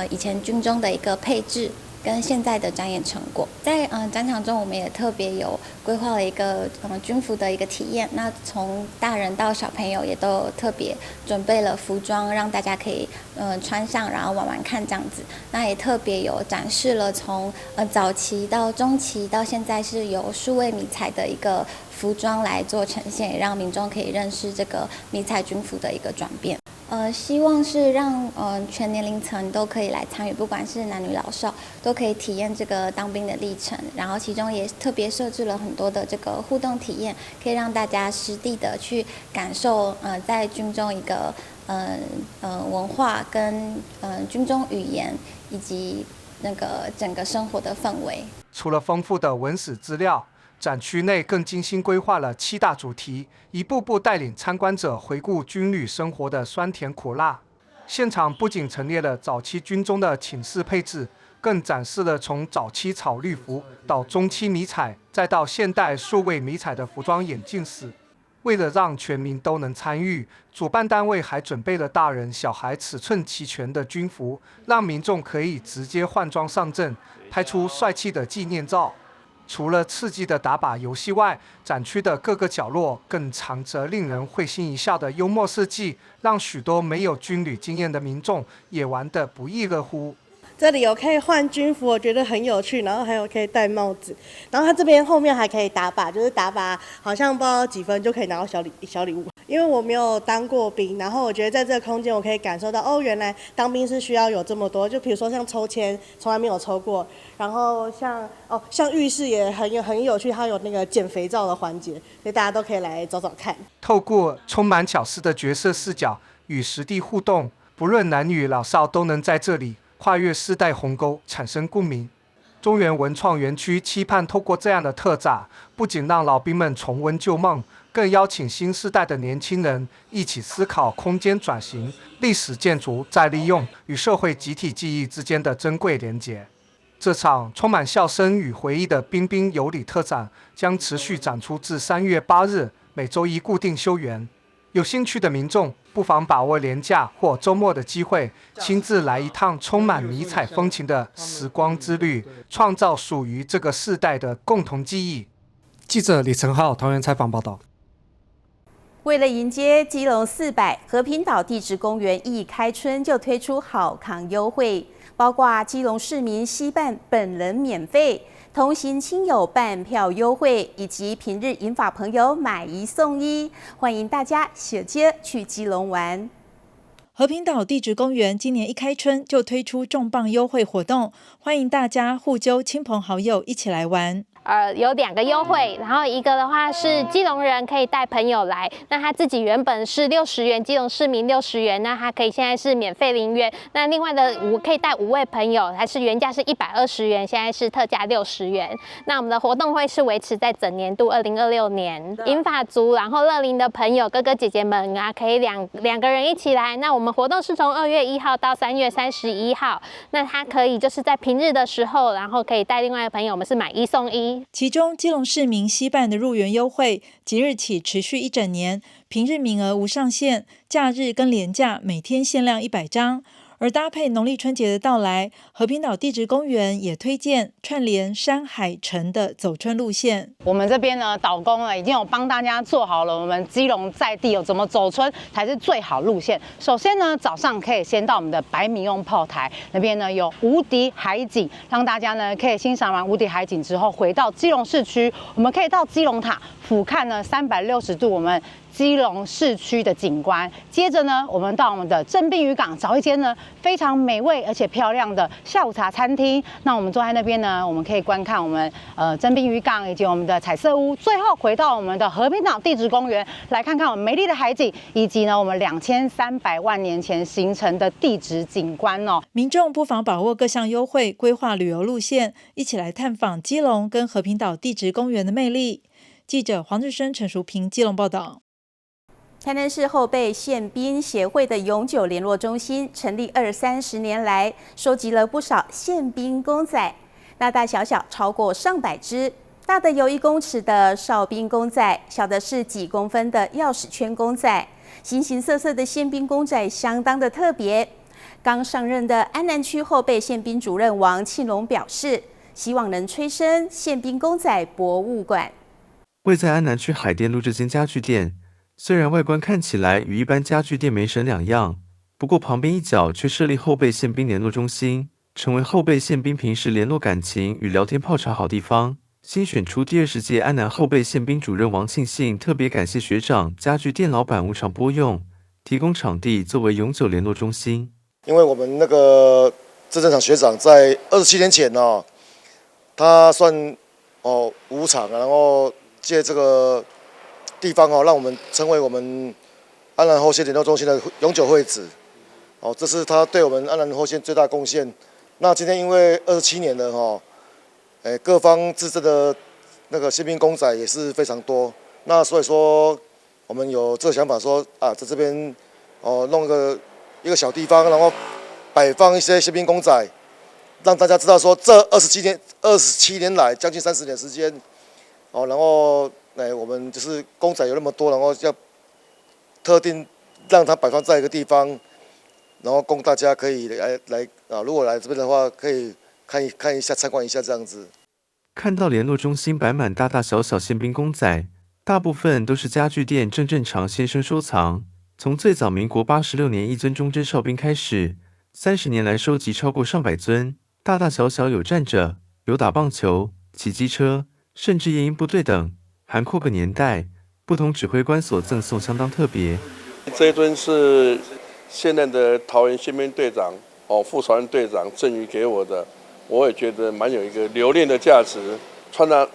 以前军中的一个配置跟现在的展演成果。在展场中，我们也特别有规划了一个军服的一个体验。那从大人到小朋友也都有特别准备了服装，让大家可以穿上，然后玩玩看这样子。那也特别有展示了从早期到中期到现在是由数位迷彩的一个服装来做呈现，也让民众可以认识这个迷彩军服的一个转变。希望是让全年龄层都可以来参与，不管是男女老少，都可以体验这个当兵的历程。然后其中也特别设置了很多的这个互动体验，可以让大家实地的去感受在军中一个文化跟军中语言以及那个整个生活的氛围。除了丰富的文史资料，展区内更精心规划了七大主题，一步步带领参观者回顾军旅生活的酸甜苦辣。现场不仅陈列了早期军中的寝室配置，更展示了从早期草绿服到中期迷彩，再到现代数位迷彩的服装演进史。为了让全民都能参与，主办单位还准备了大人小孩尺寸齐全的军服，让民众可以直接换装上阵，拍出帅气的纪念照。除了刺激的打靶游戏外，展区的各个角落更藏着令人会心一笑的幽默设计，让许多没有军旅经验的民众也玩得不亦乐乎。这里有可以换军服，我觉得很有趣，然后还有可以戴帽子，然后它这边后面还可以打靶，就是打靶好像不知道几分就可以拿到小礼小礼物。因为我没有当过兵，然后我觉得在这个空间我可以感受到，哦，原来当兵是需要有这么多，就比如说像抽签，从来没有抽过，然后像哦像浴室也很有很有趣，它有那个捡肥皂的环节，所以大家都可以来找找看。透过充满巧思的角色视角与实地互动，不论男女老少都能在这里跨越世代鸿沟，产生共鸣。中原文创园区期盼透过这样的特展，不仅让老兵们重温旧梦，更邀请新世代的年轻人一起思考空间转型、历史建筑再利用与社会集体记忆之间的珍贵连结。这场充满笑声与回忆的彬彬有礼特展将持续展出至3月8日，每周一固定休园。有兴趣的民众不妨把握连假或周末的机会，亲自来一趟充满迷彩风情的时光之旅，创造属于这个世代的共同记忆。记者李成浩桃园采访报道。为了迎接基隆400和平岛地质公园一开春就推出好康优惠，包括基隆市民携伴本人免费，同行亲友半票优惠，以及平日银发朋友买一送一，欢迎大家小街去基隆玩。和平岛地质公园今年一开春就推出重磅优惠活动，欢迎大家互揪亲朋好友一起来玩。有两个优惠，然后一个的话是基隆人可以带朋友来，那他自己原本是六十元，基隆市民六十元，那他可以现在是免费0元。那另外的五可以带五位朋友，还是原价是120元，现在是特价六十元。那我们的活动会是维持在整年度2026年，银发族，然后乐龄的朋友哥哥姐姐们啊，可以两个人一起来。那我们活动是从2月1号到3月31号，那他可以就是在平日的时候，然后可以带另外一个朋友，我们是买一送一。其中，基隆市民携伴的入园优惠，即日起持续一整年，平日名额无上限，假日跟连假每天限量100张。而搭配农历春节的到来，和平岛地质公园也推荐串联山海城的走春路线。我们这边呢，导工呢已经有帮大家做好了，我们基隆在地有怎么走春才是最好路线。首先呢，早上可以先到我们的白米翁炮台那边呢，有无敌海景，让大家呢可以欣赏完无敌海景之后，回到基隆市区，我们可以到基隆塔俯瞰呢360度我们基隆市区的景观。接着呢，我们到我们的正滨渔港找一间呢非常美味而且漂亮的下午茶餐厅。那我们坐在那边呢，我们可以观看我们正滨渔港以及我们的彩色屋。最后回到我们的和平岛地质公园，来看看我们美丽的海景，以及呢我们2300万年前形成的地质景观哦。民众不妨把握各项优惠，规划旅游路线，一起来探访基隆跟和平岛地质公园的魅力。记者黄志生、陈淑平基隆报道。台南市后备宪兵协会的永久联络中心成立二三十年来，收集了不少宪兵公仔，大大小小超过上百只。大的有1公尺的哨兵公仔，小的是几公分的钥匙圈公仔，形形色色的宪兵公仔相当的特别。刚上任的安南区后备宪兵主任王庆龙表示，希望能催生宪兵公仔博物馆。位在安南区海淀路这间家具店，虽然外观看起来与一般家具店没什两样，不过旁边一角却设立后备宪兵联络中心，成为后备宪兵平时联络感情与聊天泡茶好地方。新选出第20届安南后备宪兵主任王庆信特别感谢学长家具店老板无偿拨用，提供场地作为永久联络中心。因为我们那个郑正场学长在27年前呢，他算哦无偿，然后借这个地方哦，让我们成为我们安南后宪联络中心的永久会址，哦，这是他对我们安南后宪最大贡献。那今天因为二十七年了哈，哎，各方支持的那个宪兵公仔也是非常多。那所以说，我们有这个想法说啊，在这边哦弄一个小地方，然后摆放一些宪兵公仔，让大家知道说这27年来将近30年时间，哦，然后哎我们就是公仔有那么多，然后要特定让它摆放在一个地方，然后供大家可以来啊，如果来这边的话，可以看一下，参观一下这样子。看到联络中心摆满大大小小宪兵公仔，大部分都是家具店郑正常先生收藏。从最早民国86年一尊忠贞哨兵开始，30年来收集超过上百尊，大大小小有站着，有打棒球、骑机车，甚至夜鹰部队等，涵括个年代，不同指挥官所赠送，相当特别。这一尊是现任的桃园宪兵队长哦，副朝队长赠予给我的，我也觉得蛮有一个留恋的价值。穿的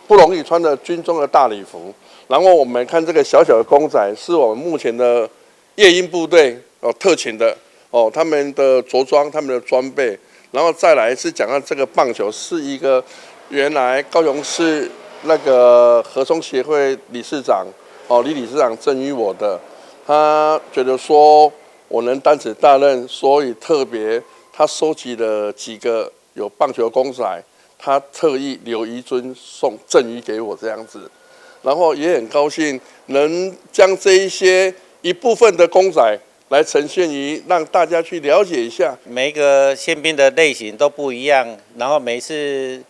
不容易，穿的军中的大礼服。然后我们看这个小小的公仔，是我们目前的夜鹰部队哦特勤的哦，他们的着装、他们的装备。然后再来是讲到这个棒球，是一个原来高雄市那个和松协会理事长哦李理事长赠予我的。他觉得说我能担此大任，所以特别他收集了几个有棒球公仔，他特意留一尊送赠予给我这样子，然后也很高兴能将这一些一部分的公仔来呈现于让大家去了解一下。每一个宪兵的类型都不一样，然后每次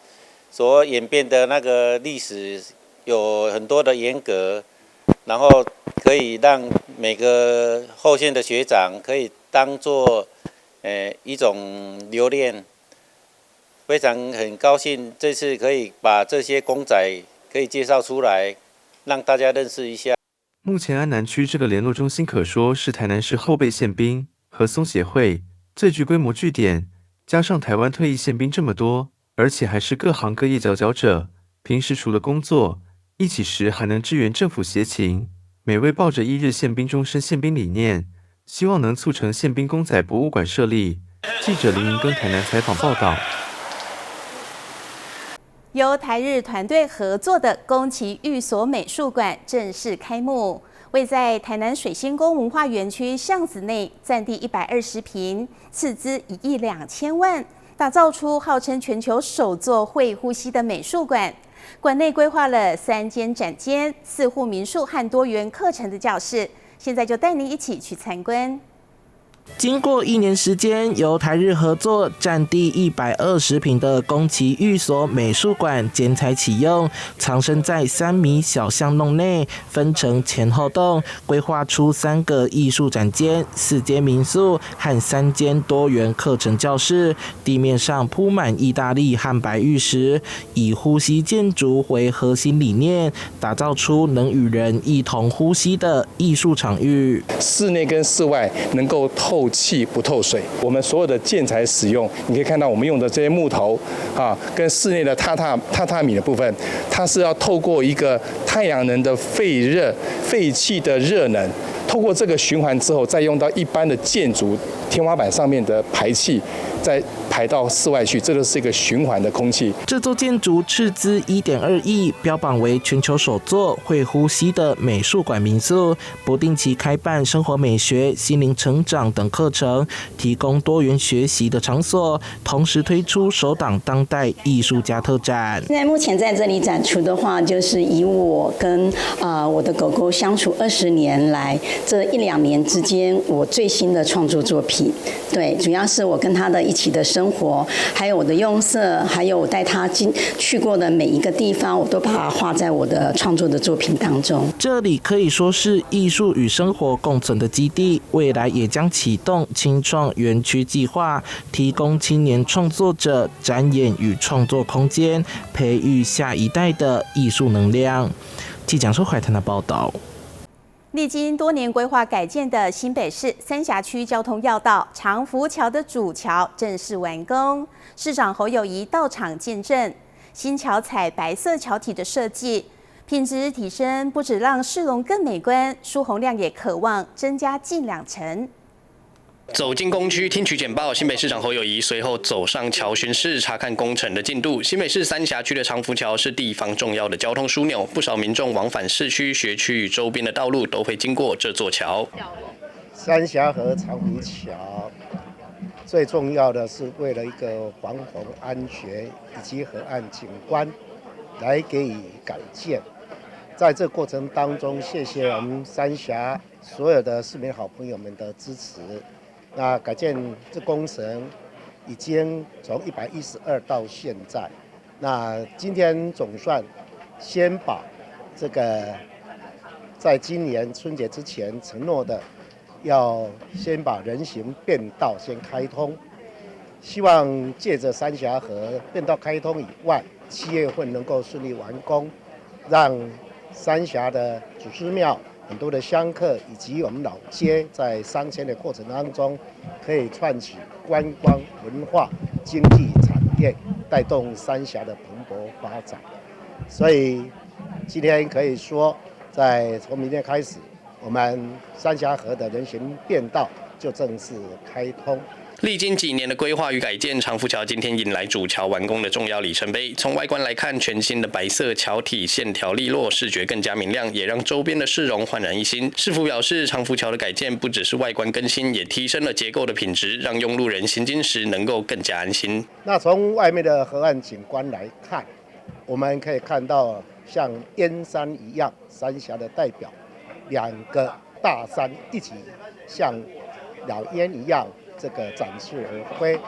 所演变的那个历史有很多的沿革，然后可以让每个后线的学长可以当做一种留恋，非常很高兴这次可以把这些公仔可以介绍出来，让大家认识一下。目前安南区这个联络中心可说是台南市后备宪兵和松协会最具规模据点，加上台湾退役宪兵这么多，而且还是各行各业佼佼者，平时除了工作，一起时还能支援政府协勤。每位抱着一日宪兵终身宪兵理念，希望能促成宪兵公仔博物馆设立。记者林云庚台南采访报道。由台日团队合作的宫崎御所美术馆正式开幕，位在台南水仙宫文化园区巷子内，占地120坪，斥资1亿2千万，打造出号称全球首座会呼吸的美术馆。馆内规划了3间展间、4户民宿和多元课程的教室。现在就带您一起去参观。经过一年时间，由台日合作，占地120坪的宫崎御所美术馆剪彩启用，藏身在3米小巷弄内，分成前后栋，规划出三个艺术展间、4间民宿和3间多元课程教室。地面上铺满意大利汉白玉石，以呼吸建筑为核心理念，打造出能与人一同呼吸的艺术场域。室内跟室外能够透气不透水。我们所有的建材使用，你可以看到我们用的这些木头啊，跟室内的榻榻米的部分，它是要透过一个太阳能的废热、废弃的热能，透过这个循环之后，再用到一般的建筑天花板上面的排气，再排到室外去，这个是一个循环的空气。这座建筑斥资1.2亿，标榜为全球首座会呼吸的美术馆民宿，不定期开办生活美学、心灵成长等课程，提供多元学习的场所，同时推出首档当代艺术家特展。现在目前在这里展出的话，就是以我跟我的狗狗相处20年来，这一两年之间，我最新的创作作品。对，主要是我跟他的一起的生活，还有我的用色，还有我带他进去过的每一个地方，我都把它画在我的创作的作品当中。这里可以说是艺术与生活共存的基地，未来也将启动青创园区计划，提供青年创作者展演与创作空间，培育下一代的艺术能量。记者说怀台的报道。历经多年规划改建的新北市三峡区交通要道长福桥的主桥正式完工，市长侯友宜到场见证。新桥采白色桥体的设计，品质提升，不止让市容更美观，疏洪量也可望增加近2成。走进工区听取简报，新北市长侯友宜随后走上桥巡视，查看工程的进度。新北市三峡区的长福桥是地方重要的交通枢纽，不少民众往返市区、学区与周边的道路都会经过这座桥。三峡河长福桥最重要的是为了一个防洪安全以及河岸景观来给予改建。在这过程当中，谢谢我们三峡所有的市民好朋友们的支持。那改建这工程已经从112到现在，那今天总算先把这个在今年春节之前承诺的，要先把人行便道先开通，希望借着三峡河便道开通以外，7月份能够顺利完工，让三峡的祖师庙很多的香客以及我们老街在商迁的过程当中，可以串起观光、文化、经济产业，带动三峡的蓬勃发展。所以今天可以说，在从明天开始，我们三峡河的人行便道就正式开通。历经几年的规划与改建，长福桥今天迎来主桥完工的重要里程碑。从外观来看，全新的白色桥体线条利落，视觉更加明亮，也让周边的市容焕然一新。市府表示，长福桥的改建不只是外观更新，也提升了结构的品质，让用路人行经时能够更加安心。那从外面的河岸景观来看，我们可以看到像燕山一样，三峡的代表，两个大山一起像老鹰一样。这个展翅而飞，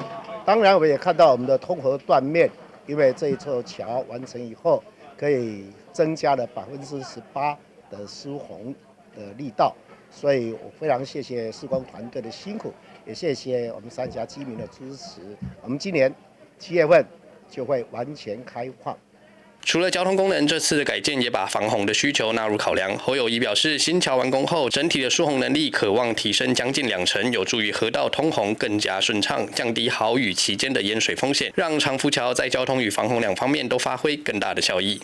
当然我们也看到我们的通河断面，因为这一座桥完成以后，可以增加了18%的疏洪的力道，所以我非常谢谢施工团队的辛苦，也谢谢我们三峡居民的支持。我们今年7月份就会完全开放。除了交通功能，这次的改建也把防洪的需求纳入考量。侯友宜表示，新桥完工后，整体的疏洪能力可望提升将近2成，有助于河道通洪更加顺畅，降低豪雨期间的淹水风险，让长福桥在交通与防洪两方面都发挥更大的效益。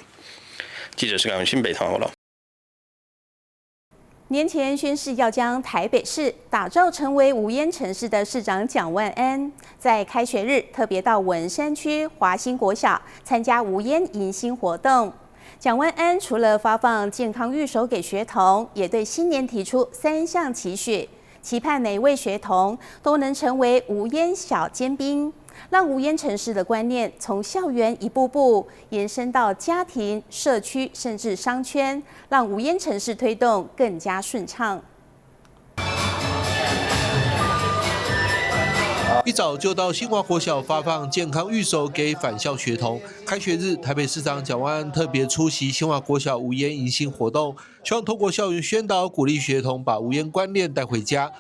记者施港新北采报道。年前宣示要将台北市打造成为无烟城市的市长蒋万安，在开学日特别到文山区华兴国小参加无烟迎新活动。蒋万安除了发放健康御守给学童，也对新年提出三项期许，期盼每位学童都能成为无烟小尖兵，让无烟城市的观念从校园一步步延伸到家庭、社区，甚至商圈，让无烟城市推动更加顺畅。一早就到新华国小发放健康御守给返校学童。开学日，台北市长蒋万安特别出席新华国小无烟迎新活动，希望透过校园宣导，鼓励学童把无烟观念带回家。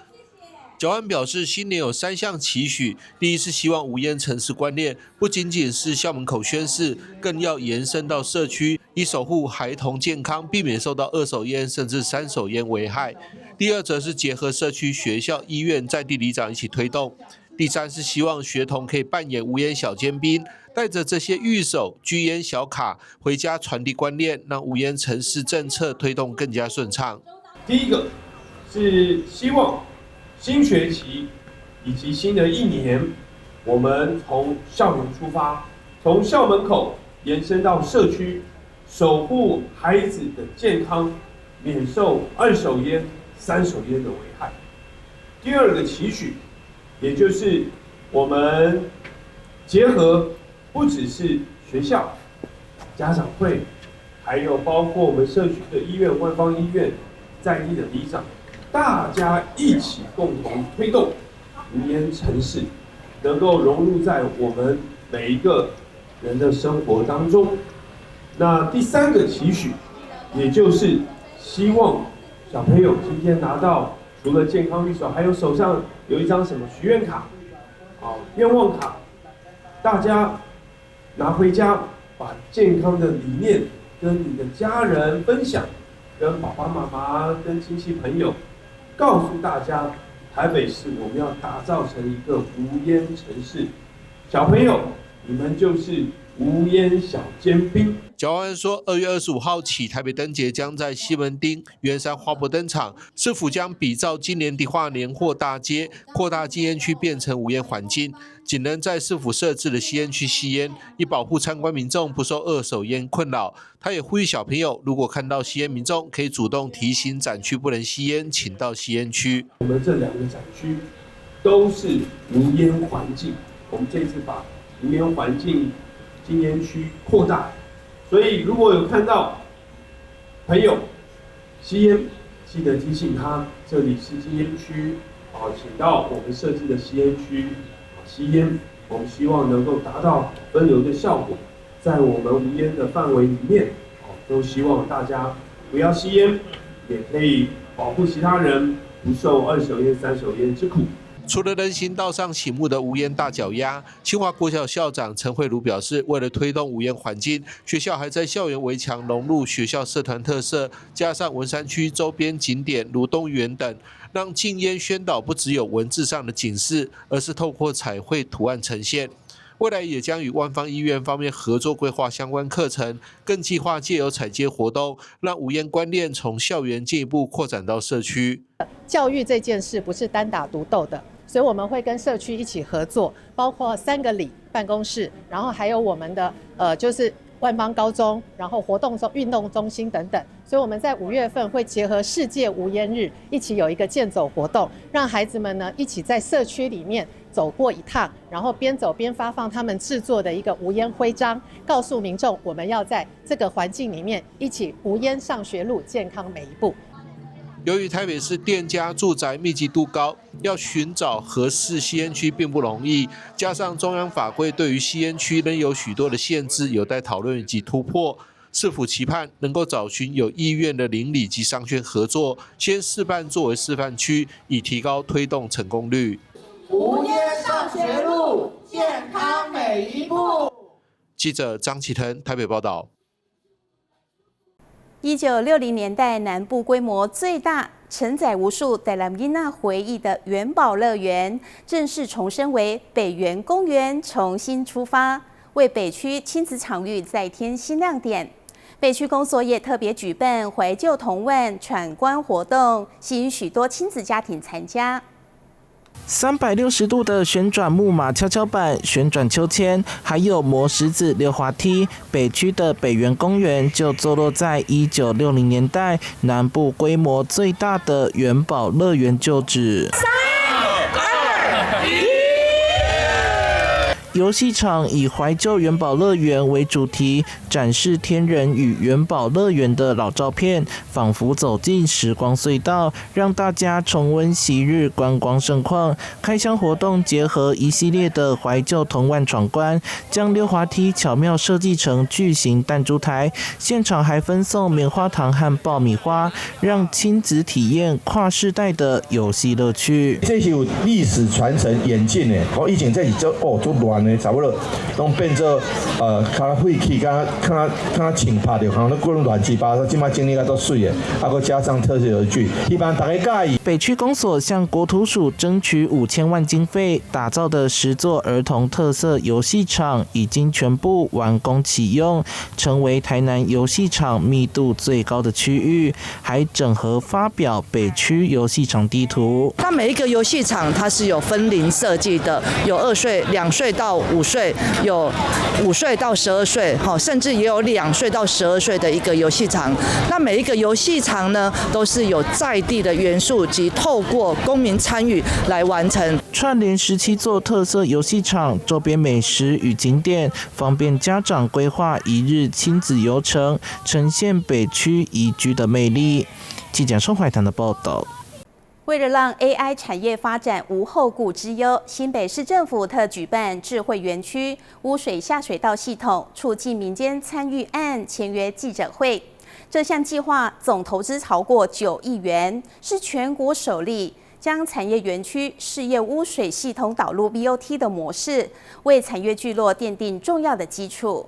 蒋万安表示，新年有三项期许：第一是希望无烟城市观念不仅仅是校门口宣示，更要延伸到社区，以守护孩童健康，避免受到二手烟甚至三手烟危害；第二则是结合社区、学校、医院在地里长一起推动；第三是希望学童可以扮演无烟小尖兵，带着这些御守、拒烟小卡回家传递观念，让无烟城市政策推动更加顺畅。第一个是希望新学期以及新的一年，我们从校园出发，从校门口延伸到社区，守护孩子的健康，免受二手烟、三手烟的危害。第二个期许，也就是我们结合不只是学校、家长会，还有包括我们社区的医院、万芳医院在地的里长，大家一起共同推动无烟城市，能够融入在我们每一个人的生活当中。那第三个期许，也就是希望小朋友今天拿到除了健康御守，还有手上有一张什么许愿卡，愿望卡，大家拿回家，把健康的理念跟你的家人分享，跟爸爸妈妈、跟亲戚朋友，告诉大家，台北市我们要打造成一个无烟城市。小朋友，你们就是無煙小尖兵。蔣萬安說，2月25號起，台北燈節將在西門町圓山花博登場。市府將比照今年迪化年貨大街，擴大禁煙區變成無煙環境，僅能在市府設置的吸煙區吸煙，以保護參觀民眾不受二手煙困擾。他也呼籲小朋友，如果看到吸煙民眾，可以主動提醒展區不能吸煙，請到吸煙區。我們這兩個展區都是無煙環境，我們這次把無煙環境禁煙區擴大。所以，如果有看到朋友吸煙，記得提醒他，這裡是禁煙區，啊，請到我們設置的吸煙區吸煙。我們希望能夠達到分流的效果，在我們無煙的範圍裡面，都希望大家不要吸煙，也可以保護其他人不受二手煙、三手煙之苦。除了人行道上醒目的無煙大腳丫，新華國小校長陳慧茹表示，為了推動無煙環境，學校還在校園圍牆融入學校社團特色，加上文山區周邊景點如動物園等，讓禁煙宣導不只有文字上的警示，而是透過彩繪圖案呈現。未來也將與萬芳醫院方面合作規劃相關課程，更計劃借由踩街活動，讓無煙觀念從校園進一步擴展到社區。教育這件事不是單打獨鬥的。所以我們會跟社區一起合作，包括三個里辦公室，然後還有我們的就是萬芳高中，然後活動中運動中心等等。所以我們在5月份會結合世界無煙日，一起有一個健走活動，讓孩子們呢一起在社區裡面走過一趟，然後邊走邊發放他們製作的一個無煙徽章，告訴民眾我們要在這個環境裡面一起無煙上學路，健康每一步。由於台北市店家住宅密集度高，要尋找合適吸煙區並不容易。加上中央法規對於吸煙區仍有許多的限制，有待討論以及突破。市府期盼能夠找尋有意願的鄰里及商圈合作，先試辦作為示範區，以提高推動成功率。無煙上學路，健康每一步。記者張啟騰台北報道。1960年代南部規模最大、承載無數台南囡仔回憶的員保樂園，正式重生為北園公園，重新出發，為北區親子場域再添新亮點。北區公所也特別舉辦懷舊童玩闖關活動，吸引許多親子家庭參加。 360度的旋轉木馬蹺蹺板、旋轉秋千，還有磨石子溜滑梯。北區的北園公園就坐落在1960年代南部規模最大的員保樂園舊址。三、二、一。遊戲場以懷舊員保樂園為主題，展示天人與員保樂園的老照片，仿佛走進時光隧道，讓大家重溫昔日觀光盛況。開箱活動結合一系列的懷舊童玩闖關，將溜滑梯巧妙設計成巨型彈珠台，現場還分送棉花糖和爆米花，讓親子體驗跨世代的遊戲樂趣。這是有歷史傳承演進的，我以前這是做哦足亂的，差不多攏變做較廢棄，較較較穿拍著，可能滾亂七八糟，這擺整理甲足媠的，啊，閣加上特色遊具，希望大家佮意。北區公所向國土署爭取5000萬經費，打造的10座兒童特色遊戲場已經全部完工啟用，成為台南遊戲場密度最高的區域，還整合發表北區遊戲場地圖。它每一個遊戲場它是有分齡設計的，有2歲、2歲到5歲，有5歲到12歲，好，甚至也有2歲到12歲的一個遊戲場。那每一個遊戲場呢，都是有在地的元素及透過公民參與來完成。串聯17座特色遊戲場、周邊美食與景點，方便家長規劃一日親子遊程，呈現北區宜居的魅力。記者宋懷堂的報道。為了讓 AI 產業發展無後顧之憂，新北市政府特舉辦智慧園區污水下水道系統促進民間參與案簽約記者會。這項計劃總投資超過9億元，是全國首例將產業園區事業污水系統導入 BOT 的模式，為產業聚落奠定重要的基礎。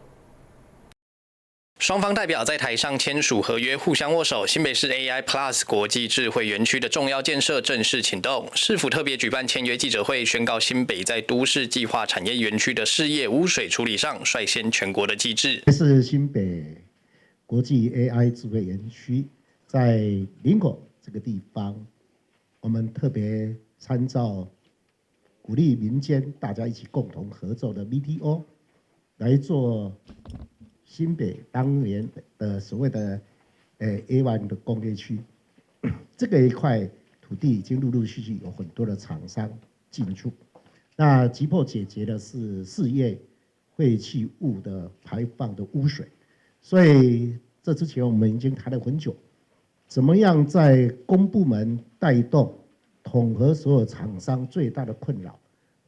双方代表在台上签署合约，互相握手。新北市 AI Plus 国际智慧园区的重要建设正式启动。市府特别举办签约记者会，宣告新北在都市计划产业园区的事业污水处理上率先全国的机制。这是新北国际 AI 智慧园区在林口这个地方，我们特别参照鼓励民间大家一起共同合作的 BTO 来做。新北当年的所谓的A1 的工业区，这个一块土地已经陆陆续续有很多的厂商进驻。那急迫解决的是事业废弃物的排放的污水，所以这之前我们已经谈了很久，怎么样在公部门带动统合所有厂商最大的困扰，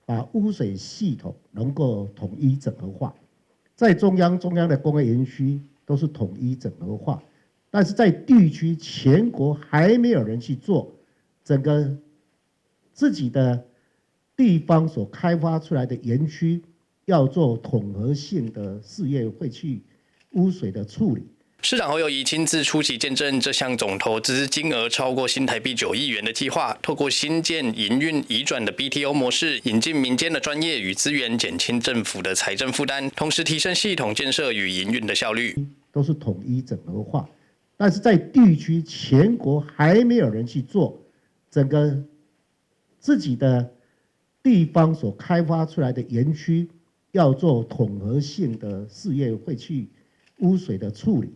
把污水系统能够统一整合化。在中央，中央的工业园区都是统一整合化，但是在地区全国还没有人去做整个自己的地方所开发出来的园区，要做统合性的事业废弃污水的处理。市长侯友宜亲自出席见证这项总投资金额超过新台币9亿元的计划，透过新建、营运、移转的 BTO 模式，引进民间的专业与资源，减轻政府的财政负担，同时提升系统建设与营运的效率。都是统一整合化，但是在地区全国还没有人去做整个自己的地方所开发出来的园区，要做统合性的事业废弃污水的处理。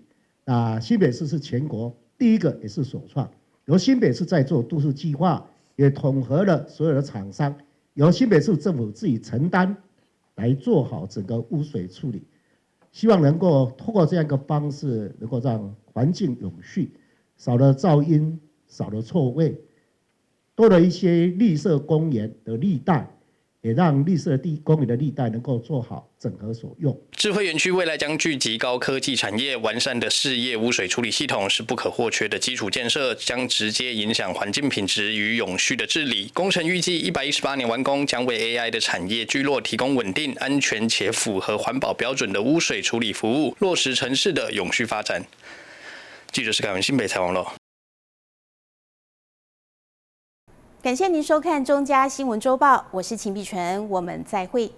啊，新北市是全国第一个，也是首创。由新北市在做都市计划，也统合了所有的厂商，由新北市政府自己承担，来做好整个污水处理。希望能够透过这样一个方式，能够让环境永续，少了噪音，少了臭味，多了一些绿色公园的绿带。也让绿色地公园的绿带能够做好整合所用。智慧园区未来将聚集高科技产业，完善的事业污水处理系统是不可或缺的基础建设，将直接影响环境品质与永续的治理。工程预计118年完工，将为 AI 的产业聚落提供稳定、安全且符合环保标准的污水处理服务，落实城市的永续发展。记者是凯文新北采访喽。感谢您收看《中嘉新闻周报》，我是秦碧纯，我们再会。